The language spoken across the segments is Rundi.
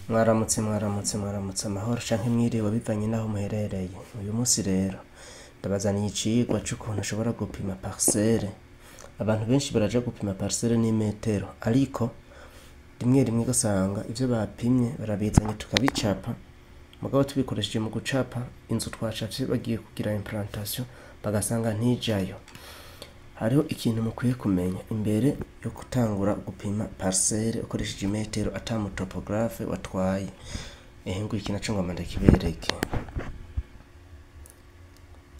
Mwaramutse mwaramutse mwaramutse amahoro canke mwiriwe bivanye n'aho muherereye. Uyu munsi rero ndabazaniye icigwa c'ukuntu ushobora gupima parcelle. Abantu benshi baraja gupima parcelle n'imetero, ariko rimwe rimwe ugasanga ivyo bapimye barabizanye tukabicapa, mugabo tubikoresheje mu gucapa inzu twacafye bagiye kugira implantation bagasanga ntijayo. Hariho ikintu mukwiye kumenya imbere yo gutangura gupima parcelle ukoresheje imetero ata mu topographe watwaye. Ehe ngwiki naco ngomba ndakibereke.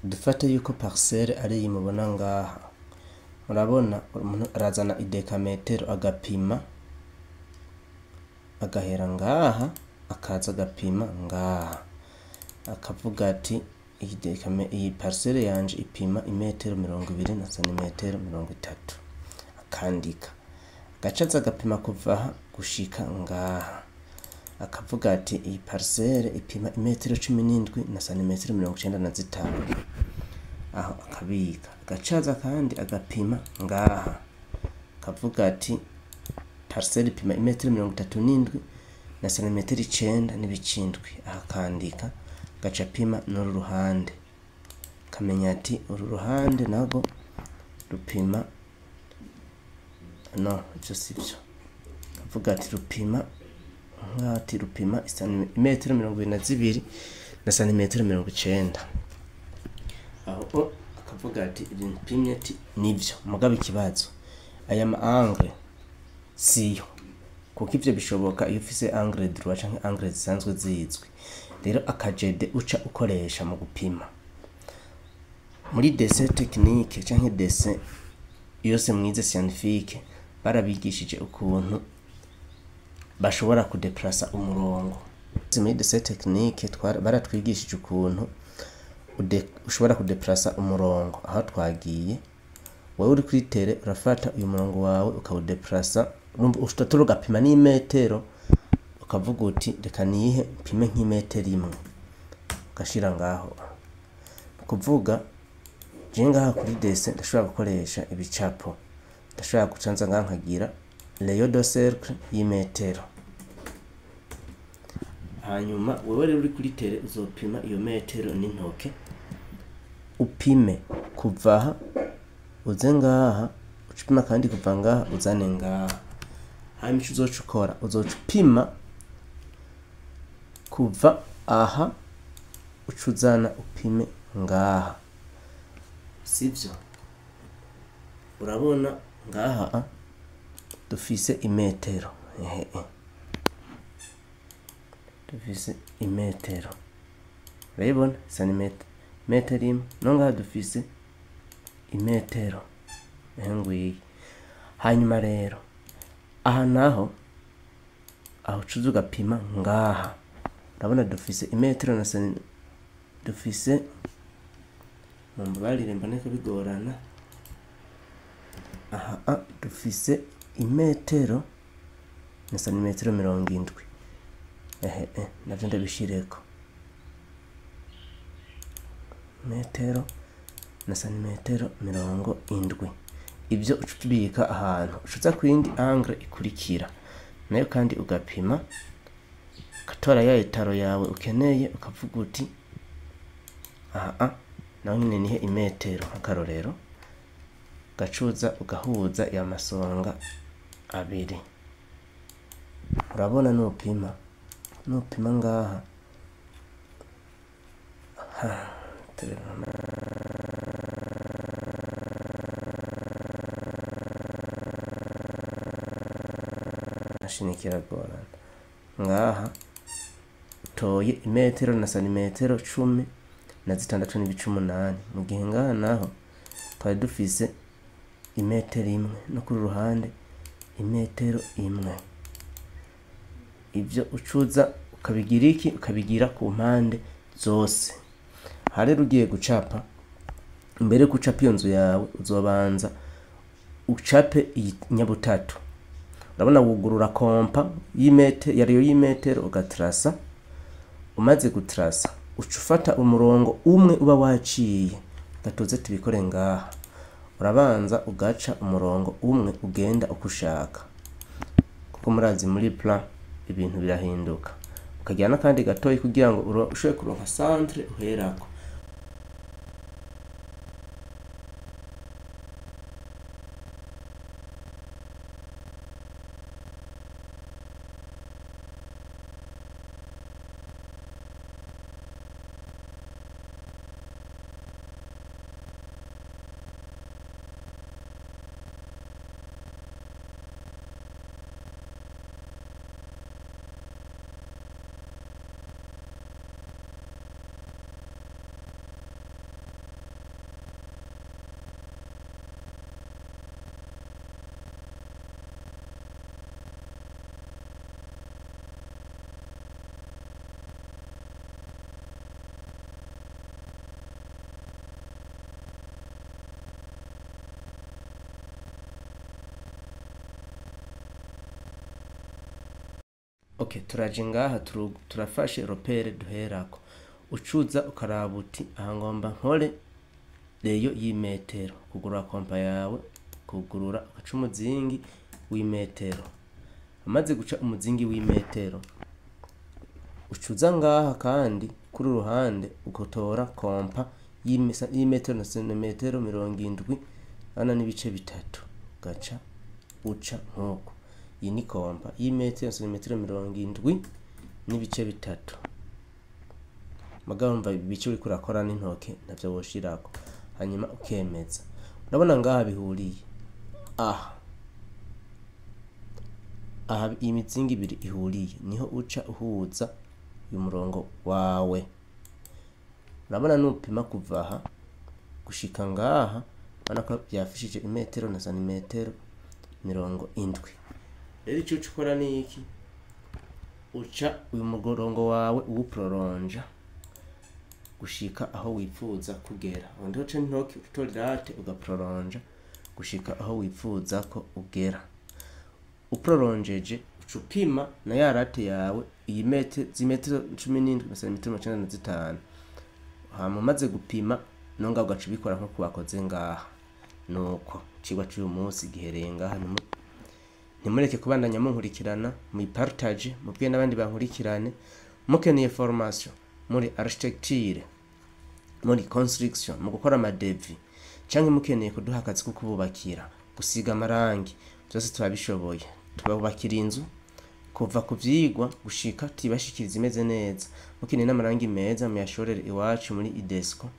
Dufate yuko parcelle ari iyi mubona ngaha. Murabona umuntu arazana idekametero agapima, agahera ngaha, akaza agapima ngaha. Akavuga ati iyi parcelle yanje ipima imetero 20 na santimetero 30. Akandika. Agaca aza agapima kuva aha gushika ngaha. Akavuga ati iyi parcelle ipima imetero 17 na santimetero 95. Aho akabika. Agaca aza kandi agapima ngaha. Akavuga ati parcelle ipima imetero 37 na santimetero 9 n'ibice 7. Aha akandika. Agaca apima n'uru ruhande. Akamenya ati uru ruhande narwo rupima, no ivyo sivyo. Akavuga ati rupima nk'ati rupima imetero 22 na santimetero 90. Aho akavuga ati mpimye ati nivyo, mugabo ikibazo aya ma angle siyo, kuko ivyo bishoboka iyo ufise angle droit canke angle zisanzwe zizwi. Rero akajede uca ukoresha mu gupima muri dessin technique canke dessin yose mwize scientifique, barabigishije ukuntu bashobora kudeplasa umurongo. Muri dessin technique baratwigishije ukuntu ushobora kudeplasa umurongo. Aho twagiye wewe uri kuri tere urafata uyu murongo wawe ukawudeplasa, urumva ugapima n'imetero, ukavuga uti reka nihe mpime nk'imetero imwe, ugashira ngaho. Kuvuga je ngaha kuri dessin ndashobora gukoresha ibicapo, ndashobora gucanza ngaha nkagira rayon de cercle y'imetero. Hanyuma wewe rero uri kuri tere uzopima iyo metero n'intoke, upime kuva aha uze ngaha, ucupima kandi kuva ngaha uzane ngaha. Hanyuma ico uzoca ukora, uzoca upima kuva aha uca uzana upime ngaha, sivyo? Urabona ngaha dufise imetero, ehe dufise imetero, urayibona santimetero metero imwe, no ngaha dufise imetero, ehe ngwiyi. Hanyuma rero aha naho aho ucuza ugapima ngaha, urabona dufise imetero na dufise, mumbabarire mboneko bigorana, aha dufise imetero na santimetero 70, ehe navyo ndabishireko metero na santimetero 70. Ivyo ucubika ahantu ucuza kwindi angle ikurikira nayo kandi ugapima, ugatora ya etaro yawe ukeneye, ukavuga uti aha naho nyene nihe imetero akarorero, ugacuza ugahuza ya masonga abiri. Urabona nupima ngaha mashini kiragorana, ngaha utoye imetero na santimetero 16 n'ibice 8, mu gihe ngaha naho twari dufise imetero imwe no kuri ruhande imetero imwe. Ivyo ucuza ukabigira iki, ukabigira ku mpande zose. Aha rero ugiye gucapa, imbere yo gucapa iyo nzu yawe uzobanza ucape iyi nyabutatu. Urabona wugurura kompa y'imete yariyo y'imetero ugatrasa. Umaze gutrasa uca ufata umurongo umwe uba waciye, gatuze tubikore ngaha. Urabanza ugaca umurongo umwe ugenda uko ushaka, kuko murazi muri plan Ibintu birahinduka. Ukagira n'akandi gatoyi kugira ngo ushobore kuronka centre uherako. Okay, turaje ngaha, turafashe repère duherako. Ucuza ukaraba uti aha ngomba nkore rayon y'imetero, kugurura compas yawe, kugurura ugaca umuzingi w'imetero. Amaze guca umuzingi w'imetero, ucuza ngaha kandi kuri uruhande ugatora compas y'imetero na santimetero 74.3, ugaca uca nkuko. Iyi ni compas y'imetero na santimetero 70.3. Mugabo umva ibice uriko urakora n'intoke ntavyo woshirako, hanyuma ukemeza. Urabona ngaha bihuriye aha, aha iyi mizingi ibiri ihuriye, niho uca uhuza uyu murongo wawe. Urabona nupima kuva aha gushika ngaha, urabona ko vyafishije imetero na santimetero 70. Rero ico uca ukora ni iki? Uca uyu murongo wawe uwuproronja gushika aho wifuza kugera. Undi uca intoki utora irate ugaproronja gushika aho wifuza ko ugera. Uproronjeje uca upima na ya rate yawe iyi metero z'imetero 17 na santimetero 95. Hama umaze gupima nonga ugaca ubikora nkuko wakoze ngaha. Nuko icigwa c'uyu munsi gihereye ngaha. Ntimureke kubandanya munkurikirana, muyipartage, mubwiye n'abandi bankurikirane. Mukeneye formation muri architecture, muri construction, mu gukora ama devis, canke mukeneye kuduha akazi ko kububakira, gusiga amarangi, vyose turabishoboye. Tububakira inzu kuva ku vyigwa gushika tibashikiriza imeze neza. Mukeneye n'amarangi meza muyashorere iwacu muri Idesco.